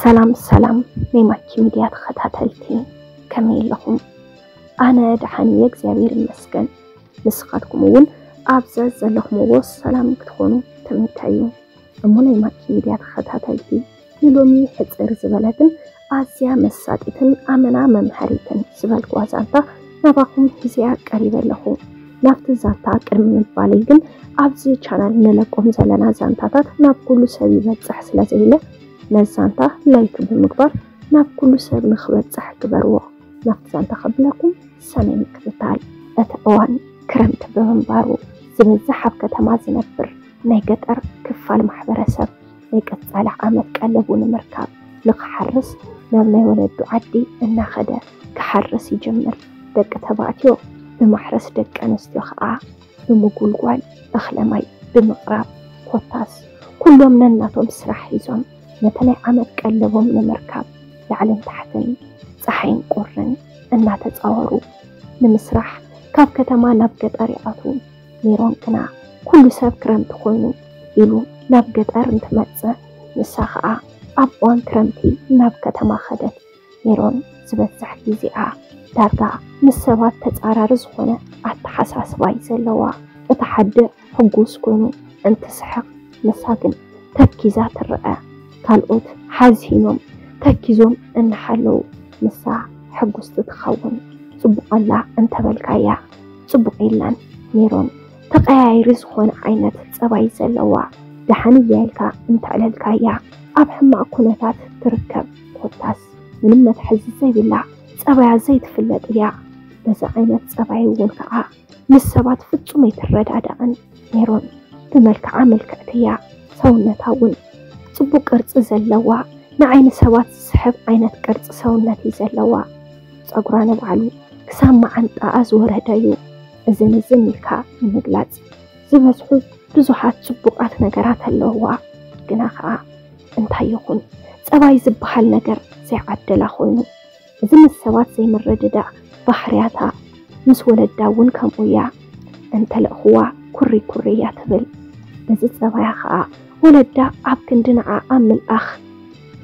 ሰላም ሰላም ናይ ማኪ ሚድያ ተኸታተልቲ፣ ከመይ ኣለኹም? ኣነ ደሓን እየ እግዚኣብሔር ይመስገን። ንስኻትኩም እውን ኣብ ዘዘለኹምዎ ሰላም ክትኾኑ ትምኒተይ እዩ። እሞ ናይ ማኪ ሚድያ ተኸታተልቲ፣ ንሎሚ ሕፅር ዝበለትን ኣዝያ መሳጢትን ኣመና መምሃሪትን ዝበልኩዋ ዛንታ ናባኹም ሒዘያ ቀሪበ ኣለኹ። ናብቲ ዛንታ ቅድሚ ምባለይ ግን ኣብዚ ቻናል ንለቆም ዘለና ዛንታታት ናብ ኩሉ ሰብ ይበፅሕ ስለ ዘይለ ነዚ ዛንታ ላይክ ብምግባር ናብ ኩሉ ሰብ ንክበፅሕ ግበርዎ። ናብቲ ዛንታ ከብለኩም ሰናይ ምክትታል። እቲ እዋን ክረምቲ ብምንባሩ ዝበዝሕ ኣብ ከተማ ዝነብር ናይ ገጠር ክፋል ማሕበረሰብ ናይ ቀፃሊ ዓመት ቀለቡ ንምርካብ ንክሓርስ ናብ ናይ ወለዱ ዓዲ እናኸደ ክሓርስ ይጅምር። ደቂ ተባዕትዮ ብማሕረስ ደቂ ኣንስትዮ ከዓ ብምጉልጓል እኽለ ማይ ብምቕራብ ኮታስ ኩሎም ነናቶም ስራሕ ሒዞም ነቲ ናይ ዓመት ቀለቦም ንምርካብ ላዕልን ታሕትን ፀሓይን ቁርን እናተፃወሩ ንምስራሕ ካብ ከተማ ናብ ገጠር ይኣትዉ። ሜሮን ግና ኩሉ ሰብ ክረምቲ ኮይኑ ኢሉ ናብ ገጠር እንትመፅእ ንሳ ከዓ ኣብ እዋን ክረምቲ ናብ ከተማ ኸደት። ሜሮን ዝበዝሕ ግዜኣ ዳርጋ ምስ ሰባት ተፃራሪ ዝኾነ ኣተሓሳስባ እዩ ዘለዋ። እቲ ሓደ ሕጉስ ኮይኑ እንትስሕቕ ንሳ ግን ተኪዛ ትረኣ። ካልኦት ሓዚኖም ተኪዞም እናሓለዉ ንሳ ሕጉስቲ ትኸውን። ፅቡቕ ኣላ እንተበልካያ ፅቡቕ የላን። ሜሮን ተቐያይሪ ዝኾነ ዓይነት ፀባይ ዘለዋ፣ ደሓን እያ ኢልካ እንተዕለልካያ ኣብ ሕማቕ ኩነታት ትርከብ። ኮታስ ምንም መትሓዚ ዘይብላ ፀባያ ዘይትፍለጥ እያ። በዚ ዓይነት ፀባይ እውን ከዓ ምስ ሰባት ፍጹም ኣይትረዳዳእን። ሜሮን ብመልክዓ ምልክዕቲ እያ። ሰውነታ እውን ጽቡቕ ቅርጺ ዘለዋ፣ ንዓይኒ ሰባት ዝስሕብ ዓይነት ቅርጺ ሰውነት እዩ ዘለዋ። ጸጉራ ንባዕሉ ክሳብ መዓንጣኣ ዝወረደ እዩ። እዝን እዝን ኢልካ ንምግላጽ ዝበዝሑ ብዙሓት ጽቡቓት ነገራት ኣለውዋ። ግና ኸኣ እንታይ ይኹን ጸባይ ዝበሃል ነገር ዘይዓደላ ኮይኑ፣ እዚ ምስ ሰባት ዘይምርድዳእ ባህርያታ ምስ ወለዳ እውን ከምኡ እያ። እንተለእኽዋ ኩሪ ኩሪ እያ ትብል። በዚ ጸባያ ኸኣ ወለዳ ኣብ ክንዲ ንዓኣ ምልኣኽ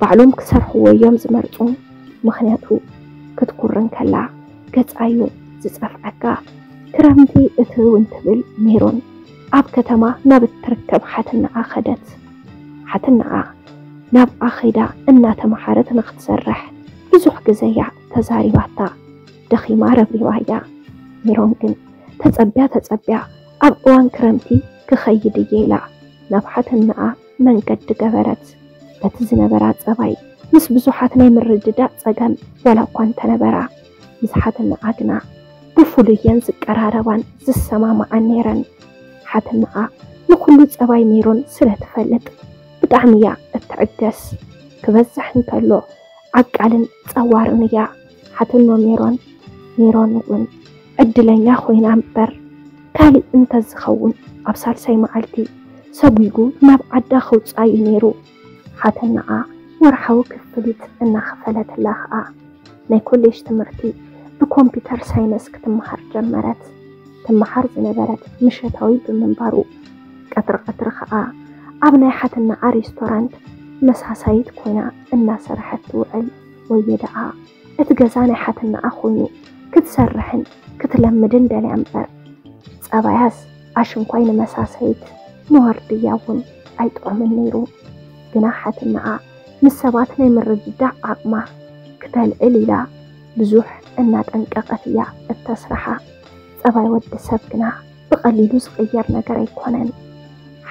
ባዕሎም ክሰርሕዎ እዮም ዝመርጹ። ምኽንያቱ ክትኩርን ከላ ገጻ እዩ ዝጸፍዐካ። ክረምቲ እትው እንትብል ሜሮን ኣብ ከተማ ናብ እትርከብ ሓትነኣ ኸደት። ሓትነኣ ናብኣ ኸይዳ እናተምሃረት ንኽትሰርሕ ብዙሕ ግዘ እያ ተዛሪባታ። ደኺማ ረብሪባ እያ። ሜሮን ግን ተጸብያ ተጸብያ ኣብ እዋን ክረምቲ ክኸይድ እየ ኢላ ናብ ሓትነኣ መንገዲ ገበረት። በቲ ዝነበራ ጸባይ ምስ ብዙሓት ናይ ምርድዳእ ጸገም ዋላ እኳ እንተነበራ፣ ምስ ሓትነኣ ግና ብፍሉይ እየን ዝቀራረባን ዝሰማምዓን ነይረን። ሓትነኣ ንኹሉ ጸባይ ሜሮን ስለ ትፈልጥ ብጣዕሚ እያ እትዕገስ። ክበዝሕ እንከሎ ዓቃልን ጸዋርን እያ። ሓትኖ ሜሮን፣ ሜሮን እውን ዕድለኛ ኮይና እምበር፣ ካሊእ እንተዝኸውን ኣብ ሳልሳይ መዓልቲ ሰጒጉ ናብ ዓዳ ከውጽኣ እዩ ነይሩ። ሓትነኣ ወርሓዊ ክፍሊት እናኸፈለትላ ኸኣ ናይ ኮሌጅ ትምህርቲ ብኮምፒተር ሳይንስ ክትመሃር ጀመረት። ትመሃር ዝነበረት ምሸታዊ ብምንባሩ፣ ቀትሪ ቀትሪ ኸኣ ኣብ ናይ ሓትነኣ ሬስቶራንት መሳሳይት ኮይና እናሰርሐት ትውዕል። ወዮ ደኣ እቲ ገዛ ናይ ሓትነኣ ኮይኑ ክትሰርሕን ክትለምድን ደልያ እምበር፣ ጸባያስ ኣሽንኳይ ንመሳሰይት ንዋርድያ እውን ኣይጥዑምን ነይሩ። ግና ሓትነኣ ምስ ሰባት ናይ ምርድዳእ ዓቕማ ክተልዕል ኢላ ብዙሕ እናጠንቀቐት እያ እተስርሓ። ጸባይ ወዲ ሰብ ግና ብቐሊሉ ዝቕየር ነገር ኣይኮነን።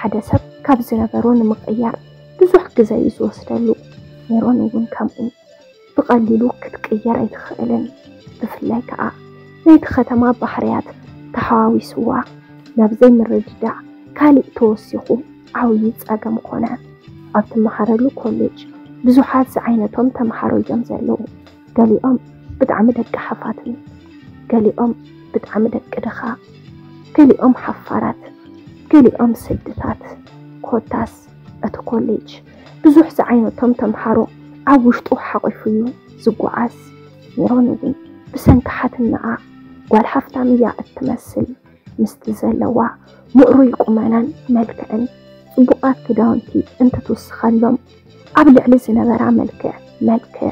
ሓደ ሰብ ካብ ዝነበሮ ንምቕያር ብዙሕ ግዘ እዩ ዝወስደሉ። ሜሮን እውን ከምኡ። ብቐሊሉ ክትቅየር ኣይትኽእልን። ብፍላይ ከኣ ናይቲ ከተማ ባህርያት ተሓዋዊስዋ ናብ ዘይምርድዳእ ካሊእ ተወሲኹ ዓብዪ ጸገም ኮነ። ኣብ ትመሃረሉ ኮሌጅ ብዙሓት ዝዓይነቶም ተምሃሮ እዮም ዘለዉ። ገሊኦም ብጣዕሚ ደቂ ሃፋትም፣ ገሊኦም ብጣዕሚ ደቂ ድኻ፣ ገሊኦም ሓፋራት፣ ገሊኦም ስድታት። ኮታስ እቲ ኮሌጅ ብዙሕ ዝዓይነቶም ተምሃሮ ኣብ ውሽጡ ሓቒፉ እዩ ዝጓዓዝ። ሜሮን እውን ብሰንኪ ሓትነኣ ጓል ሃፍታም እያ እትመስል። ምስቲ ዘለዋ ምእሩይ ቁመናን መልክዕን ጽቡቓት ክዳውንቲ እንትትውስኸሎም ኣብ ልዕሊ ዝነበራ መልክዕ መልክዕ፣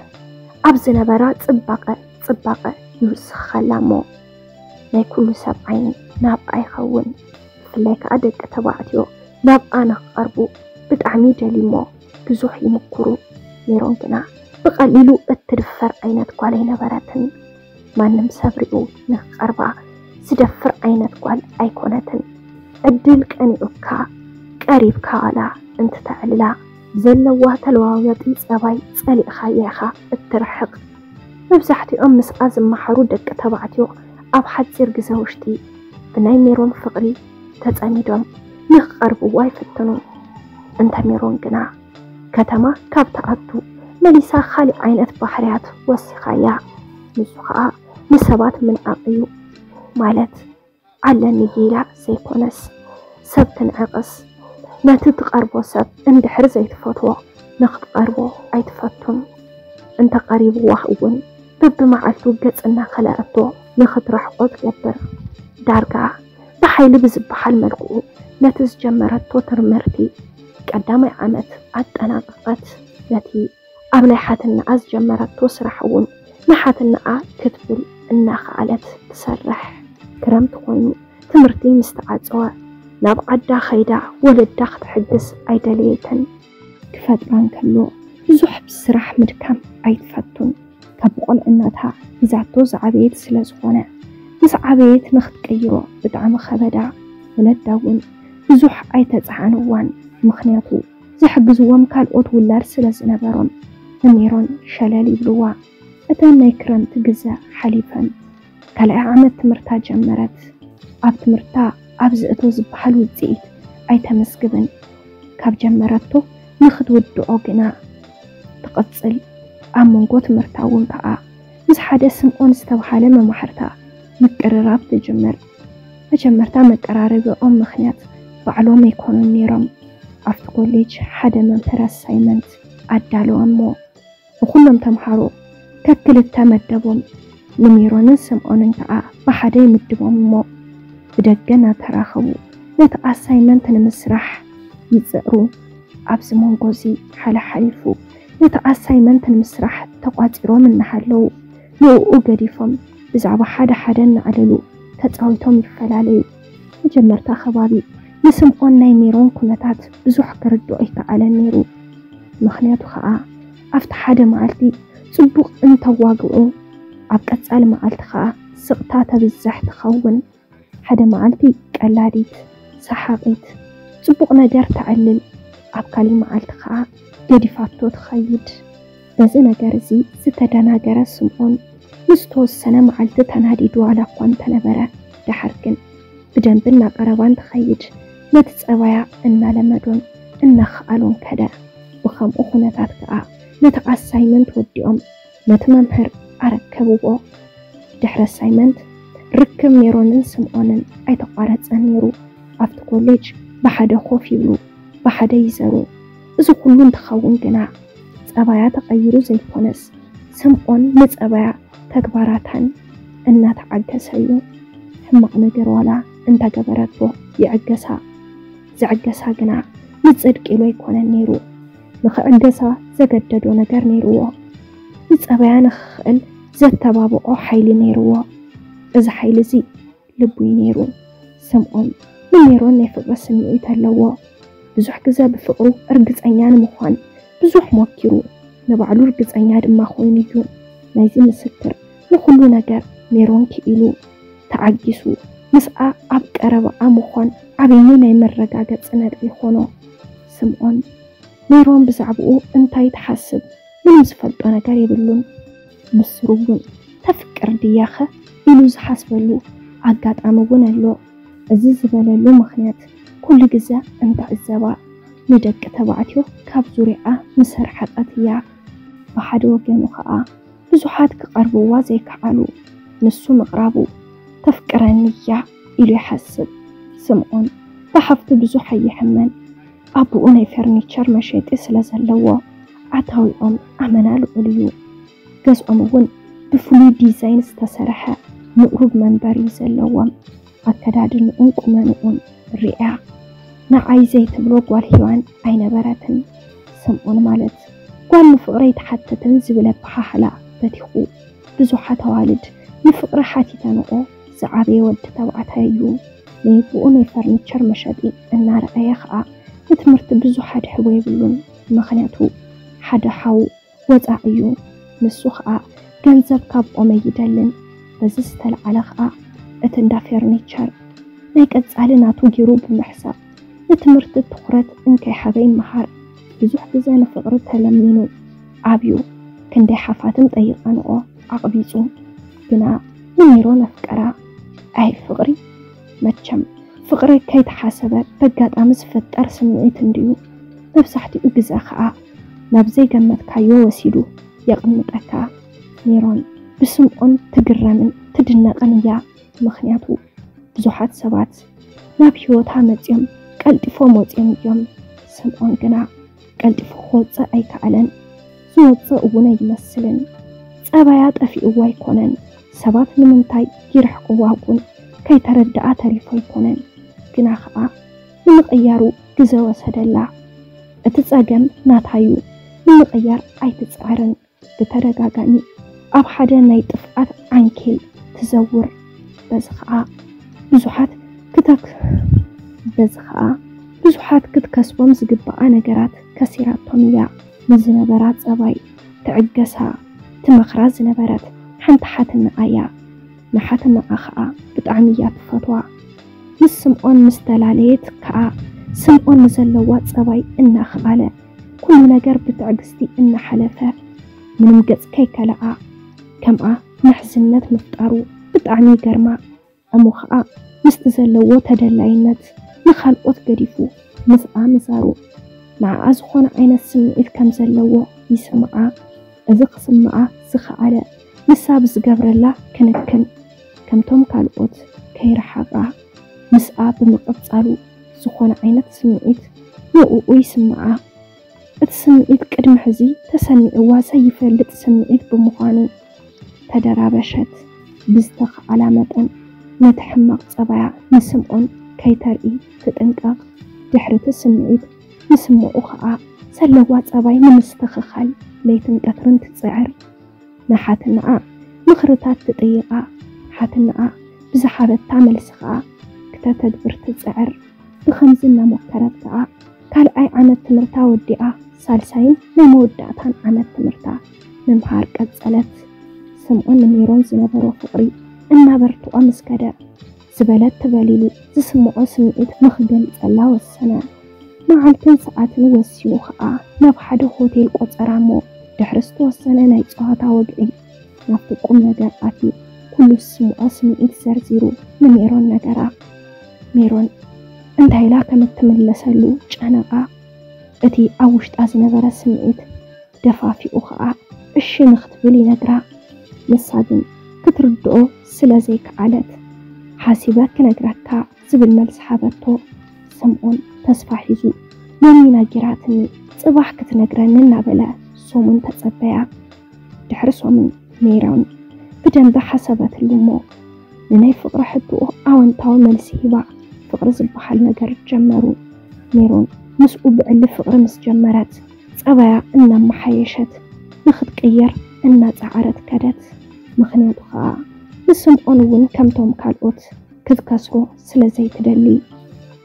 ኣብ ዝነበራ ጽባቐ ጽባቐ ይውስኸላ እሞ፣ ናይ ኩሉ ሰብ ዓይኒ ናብኣ ይኸውን። ብፍላይ ከኣ ደቂ ተባዕትዮ ናብኣ ንኽቐርቡ ብጣዕሚ ይደልዩ እሞ ብዙሕ ይምኩሩ። ሜሮን ግና ብቐሊሉ እትድፈር ዓይነት ጓል ኣይነበረትን። ማንም ሰብ ሪኡ ንኽቐርባ ዝደፍር ዓይነት ጓል ኣይኮነትን። ዕድል ቀኒኡካ ቀሪብካ ዋላ እንትተዕልላ፣ ብዘለዋ ተለዋዋጢ ጸባይ ጸሊእኻያ ኢኻ እትርሕቕ። መብዛሕትኦም ምስኣ ዝመሓሩ ደቂ ተባዕትዮ ኣብ ሓጺር ግዘ ውሽጢ ብናይ ሜሮን ፍቕሪ ተጸሚዶም ንኽቐርብዋ ይፍትኑ። እንተ ሜሮን ግና ከተማ ካብ ትኣቱ መሊሳ ካሊእ ዓይነት ባህርያት ወሲኻያ። ንሱ ኸኣ ንሰባት ምንዓቕ እዩ። ማለት ኣለኒ ኢላ ዘይኮነስ፣ ሰብ ትንዕቕስ፣ ነቲ ትቐርቦ ሰብ እንድሕር ዘይትፈትዎ ንኽትቐርቦ ኣይትፈቱን። እንተ ቀሪብዋ እውን በብመዓልቱ ገጽ እናኸልኣቶ ንኽትርሕቆ ትገብር። ዳርጋ ብሓይሊ ብዝበሃል መልክዑ ነቲ ዝጀመረቶ ትምህርቲ ቀዳማይ ዓመት ኣጠናቐቐት። ነቲ ኣብ ናይ ሓትነኣ ዝጀመረቶ ስራሕ እውን ንሓትነኣ ክትብል እናኸኣለት ትሰርሕ። ክረምቲ ኮይኑ ትምህርቲ ምስ ተዓጸወ ናብ ዓዳ ከይዳ ወለዳ ክትሕግዝ ኣይደለየትን። ክፈጥራ እንከሎ ብዙሕ ብስራሕ ምድካም ኣይትፈቱን። ካብ ብቆልዕነታ ሒዛቶ ዝዓበየት ስለ ዝኾነ፣ ምስ ዓበየት ንኽትቅይሮ ብጣዕሚ ከበዳ። ወለዳ እውን ብዙሕ ኣይተጻዓንዋን፣ ምኽንያቱ ዝሕግዝዎም ካልኦት ውላድ ስለ ዝነበሮም ንሜሮን ሸለል ይብልዋ። እተን ናይ ክረምቲ ግዘ ሓሊፈን ካልኣይ ዓመት ትምህርታ ጀመረት። ኣብ ትምህርታ ኣብ ዝእቶ ዝበሃል ውጽኢት ኣይተመስግብን። ካብ ጀመረቶ ንኽትውድኦ ግና ትቕጽል። ኣብ መንጎ ትምህርታ እውን ከኣ ምስ ሓደ ስምኦን ዝተብሃለ መማሕርታ ምቅርራብ ትጅምር። መጀመርታ መቀራረቢኦም ምኽንያት ባዕሎም ኣይኮኑን ነይሮም። ኣብቲ ኮሌጅ ሓደ መምህር ኣሳይመንት ኣዳለወ እሞ ንኹሎም ተምሃሮ ከክልተ መደቦም። ንሜሮንን ስምኦንን ከኣ ብሓደ ይምድቦም እሞ ብደገ እናተራኸቡ ነቲ ኣሳይመንት ንምስራሕ ይጽዕሩ። ኣብዚ መንጎ እዚ ሓለሓሊፉ ነቲ ኣሳይመንት ንምስራሕ ተቋጺሮም እናሃለዉ ንእኡ ገዲፎም ብዛዕባ ሓደ ሓደ እናዕለሉ ተጻዊቶም ይፈላለዩ። መጀመርታ ከባቢ ንስምኦን ናይ ሜሮን ኩነታት ብዙሕ ክርድኦ ኣይከኣለን ነይሩ። ምኽንያቱ ኸኣ ኣብቲ ሓደ መዓልቲ ጽቡቕ እንተዋግዑ ኣብ ቀጻሊ መዓልቲ ኸኣ ስቕታ ተብዝሕ ትኸውን። ሓደ መዓልቲ ቀላዲት፣ ሰሓቒት፣ ጽቡቕ ነገር ተዕልል፣ ኣብ ካሊእ መዓልቲ ኸኣ ገዲፋቶ ትኸይድ። በዚ ነገር እዚ ዝተደናገረ ስምኦን ንዝተወሰነ መዓልቲ ተናዲዱ ዋላ እኳ እንተነበረ፣ ደሓር ግን ብደንቢ እናቐረባ እንትኸይድ ነቲ ጸባያ እናለመዶን እናኸኣሎን ከደ። ብኸምኡ ኩነታት ከኣ ነቲ ኣሳይመንት ወዲኦም ነቲ መምህር ኣረከብዎ። ድሕሪ ኣሳይመንት ርክብ ሜሮንን ስምኦንን ኣይተቋረጸን ነይሩ። ኣብቲ ኮሌጅ ብሓደ ኮፍ ይብሉ፣ ብሓደ ይዘሩ። እዚ ኩሉ እንትኸውን ግና ጸባያ ተቐይሩ ዘይኮነስ ስምኦን ንጸባያ ተግባራታን እናተዓገሰ እዩ። ሕማቕ ነገር ዋላ እንተገበረቶ ይዕገሳ። ዝዕገሳ ግና ንጽድቂ ኢሉ ኣይኮነን ነይሩ። ንኽዕገሳ ዘገደዶ ነገር ነይርዎ። ንጸባያ ንኽኽእል ዘተባብዖ ሓይሊ ነይርዎ። እዚ ሓይሊ እዚ ልቡ እዩ ነይሩ። ስምኦን ንሜሮን ናይ ፍቕሪ ስምዒት ኣለዎ። ብዙሕ ግዘ ብፍቕሩ እርግጸኛ ንምዃን ብዙሕ ሞኪሩ፣ ንባዕሉ እርግጸኛ ድማ ኮይኑ እዩ። ናይዚ ምስክር ንኹሉ ነገር ሜሮን ክኢሉ፣ ተዓጊሱ፣ ምስኣ ኣብ ቀረባኣ ምዃን ዓብዪ ናይ መረጋገጺ ነጥቢ ይኾኖ። ስምኦን ሜሮን ብዛዕባኡ እንታይ ትሓስብ ምንም ዝፈልጦ ነገር የብሉን። ብስሩ እውን ተፍቅር ድያኸ ኢሉ ዝሓስበሉ ኣጋጣሚ እውን ኣሎ። እዚ ዝበለሉ ምኽንያት ኩሉ ግዘ እንትዕዘባ ንደቂ ተባዕትዮ ካብ ዙርያኣ ምስ ኣርሓቐት እያ። ብሓደ ወገኑ ኸኣ ብዙሓት ክቐርብዋ ዘይከኣሉ፣ ንሱ ምቕራቡ ተፍቅረኒ እያ ኢሉ ይሓስብ። ስምኦን ብሃፍቱ ብዙሕ ኣይሕመን። ኣቦኡ ናይ ፈርኒቸር መሸጢ ስለ ዘለዎ ኣታዊኦም ኣመና ልዑል እዩ። ገዝኦም እውን ብፍሉይ ዲዛይን ዝተሰርሐ ምቕሩብ መንበሪ እዩ ዘለዎም። ኣከዳድንኡን ቁመንኡን ሪኣ ንዓይ ዘይትብሎ ጓል ሄዋን ኣይነበረትን። ስምኦን ማለት ጓል ንፍቕረይ ትሓትትን ዝብል ኣበሃህላ በቲኹ። ብዙሓት ኣዋልድ ንፍቕሪ ሓቲተንኦ ዝዓበየ ወዲ ተባዕታይ እዩ። ናይ ብኡ ናይ ፈርኒቸር መሸጢ እናረኣየ ኸኣ ንትምህርቲ ብዙሕ ኣድሕቦ የብሉን። ምኽንያቱ ሓደ ሓው ወፃእ እዩ። ንሱ ኸኣ ገንዘብ ካብ ኦም ኣይደልን። በዚ ዝተለዓለ ኸኣ እቲ እንዳ ፈርኒቸር ናይ ቀጻሊ ናቱ ገይሩ ብምሕሳብ ንትምህርቲ ትኹረት እንከይሃበ ይመሃር። ብዙሕ ግዜ ንፍቕሪ ተለሚኑ ዓብዩ። ክንደይ ሓፋትም ጠይቐንኦ ኣቕቢጹ። ግና ንሜሮን ኣፍቀራ። ኣይ ፍቕሪ! መቸም ፍቕሪ ከይተሓሰበ በጋጣሚ ዝፍጠር ስምዒት እንድዩ። መብዛሕትኡ ግዜ ኸኣ ናብ ዘይገመትካዮ ወሲዱ የቕምጠካ። ሜሮን ብስምዖን ትግረምን ትድነቕን እያ። ምኽንያቱ ብዙሓት ሰባት ናብ ህይወታ መጺኦም ቀልጢፎም ወጺኦም እዮም። ስምዖን ግና ቀልጢፉ ክወጽእ ኣይከኣለን። ዝወጽእ እውን ኣይመስልን። ጸባያ ጠፊእዎ ኣይኮነን። ሰባት ንምንታይ ይርሕቅዋ እውን ከይተረድኣ ተሪፉ ኣይኮነን። ግና ኸኣ ንምቕያሩ ግዘ ወሰደላ። እቲ ጸገም ናታዩ ንምቕያር ኣይትጽዕርን። ብተደጋጋሚ ኣብ ሓደ ናይ ጥፍኣት ዓንኬል ትዘውር። በዚ ኸኣ ብዙሓት ክተክ በዚ ኸኣ ብዙሓት ክትከስቦም ዝግባኣ ነገራት ከሲራቶም እያ። ንዝነበራ ጸባይ ትዕገሳ ትመኽራ ዝነበረት ሓንቲ ሓትነኣ እያ። ንሓትነኣ ኸኣ ብጣዕሚ እያ ትፈትዋ። ምስ ስምዖን ምስ ተላለየት ከኣ ስምዖን ንዘለዋ ጸባይ እናኸኣለ ኩሉ ነገር ብትዕግስቲ እናሓለፈ ምንም ገጽ ከይከለኣ ከምኣ ምሕዝነት ምፍጣሩ ብጣዕሚ ይገርማ። እሞ ኸኣ ምስቲ ዘለዎ ተደላይነት ንኻልኦት ገዲፉ ምስኣ ምዛሩ ንዓኣ ዝኾነ ዓይነት ስምዒት ከም ዘለዎ ይስምዓ። እዚ ክስምዓ ዝኸኣለ ንሳ ብዝገብረላ ክንክን ከምቶም ካልኦት ከይረሓቓ ምስኣ ብምቕጻሉ ዝኾነ ዓይነት ስምዒት ንእኡ ይስምዓ። እቲ ስምዒት ቅድሚ ሕዚ ተሰሚዕዋ ዘይፈልጥ ስምዒት ብምዃኑ ተደራበሸት። ብዝተኸኣላ መጠን ነቲ ሕማቕ ጸባያ ንስምዖን ከይተርኢ ትጥንቀቕ። ድሕሪ እቲ ስምዒት ምስምዑ ኸኣ ዘለዋ ጸባይ ንምስትኽኻል ለይትን ቀትርን ትጽዕር። ንሓትነኣ ምኽርታት ትጥይቓ። ሓትነኣ ብዝሃበታ መልሲ ኸኣ ክተተግብር ትጽዕር። ብኸምዚ እናሞከረት ከኣ ካልኣይ ዓመት ትምህርታ ወዲኣ ሳልሳይን ናይ መወዳእታን ዓመት ትምህርታ ምምሃር ቀጸለት። ስምዖን ንሜሮን ዝነበሮ ፍቕሪ እናበርትዖ ምስ ከደ ዝበለት ትበል ኢሉ ዝስምዖ ስምዒት ንኽገልጸላ ወሰነ። መዓልትን ሰዓትን ወሲኑ ኸኣ ናብ ሓደ ሆቴል ቆጸራ እሞ ድሕሪ ዝተወሰነ ናይ ጸዋታ ወግዒ ናብቲ ቁም ነገር ኣትዩ ኩሉ ዝስምዖ ስምዒት ዘርዚሩ ንሜሮን ነገራ። ሜሮን እንታይ ኢላ ከም እትምለሰሉ ጨነቓ። እቲ ኣብ ውሽጣ ዝነበረ ስምዒት ደፋፊኡ ኸኣ እሺ ንኽትብል ይነግራ። ንሳ ግን ክትርድኦ ስለ ዘይከኣለት ሓሲበ ክነግረካ ዝብል መልሲ ሃበቶ። ስምዖን ተስፋ ሒዙ ሎሚ ነጊራትኒ ጽባሕ ክትነግረኒ እናበለ ሰሙን ተጸበያ። ድሕሪ ሰሙን ሜሮን ብደንቢ ሓሰበትሉ እሞ ንናይ ፍቕሪ ሕቶኡ ኣወንታዊ መልሲ ሂባ ፍቕሪ ዝበሃል ነገር ጀመሩ። ሜሮን ምስኡ ብዕሊ ፍቕሪ ምስ ጀመረት ጸባያ እናመሓየሸት ንኽትቅየር እናጸዓረት ከደት። ምኽንያቱ ኸኣ ንስምዖን እውን ከምቶም ካልኦት ክትከስሮ ስለ ዘይትደሊ።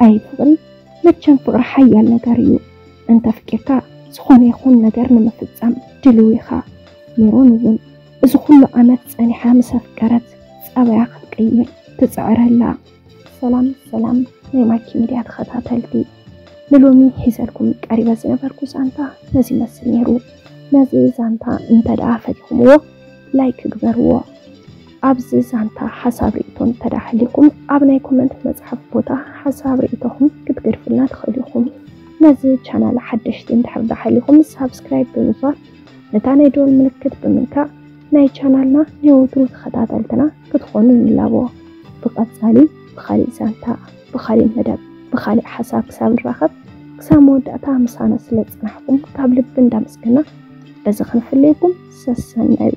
ኣይ ፍቕሪ፣ መቸም ፍቕሪ ሓያል ነገር እዩ። እንተ ኣፍቂርካ ዝኾነ ይኹን ነገር ንምፍጻም ድልው ኢኻ። ሜሮን እውን እዚ ኩሉ ዓመት ጸኒሓ ምስ ኣፍቀረት ጸባያ ክትቅይር ትጽዕር ኣላ። ሰላም ሰላም ናይ ማኪ ሚድያ ተኸታተልቲ፣ ንሎሚ ሒዘልኩም ቀሪበ ዝነበርኩ ዛንታ ነዚ ይመስል ነይሩ። ነዚ ዛንታ እንተ ደኣ ፈቲኹምዎ ላይክ ግበርዎ። ኣብዚ ዛንታ ሓሳብ ርእይቶ እንተ ደኣ ሃልይኩም ኣብ ናይ ኮመንት መጽሓፍ ቦታ ሓሳብ ርእይቶኹም ክትገድፉልና ትኽእሉ ኢኹም። ነዚ ቻናል ሓደሽቲ እንድሕር ደኣ ሃልይኩም ሳብስክራይብ ብምግባር ነታ ናይ ደወል ምልክት ብምንካእ ናይ ቻናልና ናይ ወትሩ ተኸታተልትና ክትኾኑ ንላቦ። ብቐጻሊ ብኻሊእ ዛንታ፣ ብኻሊእ መደብ፣ ብኻሊእ ሓሳብ ክሳብ ንራኸብ ክሳብ መወዳእታ ምሳና ስለ ዝጸናሕኩም ካብ ልቢ እንዳመስገና በዚ ክንፍለየኩም ሰሰናዩ።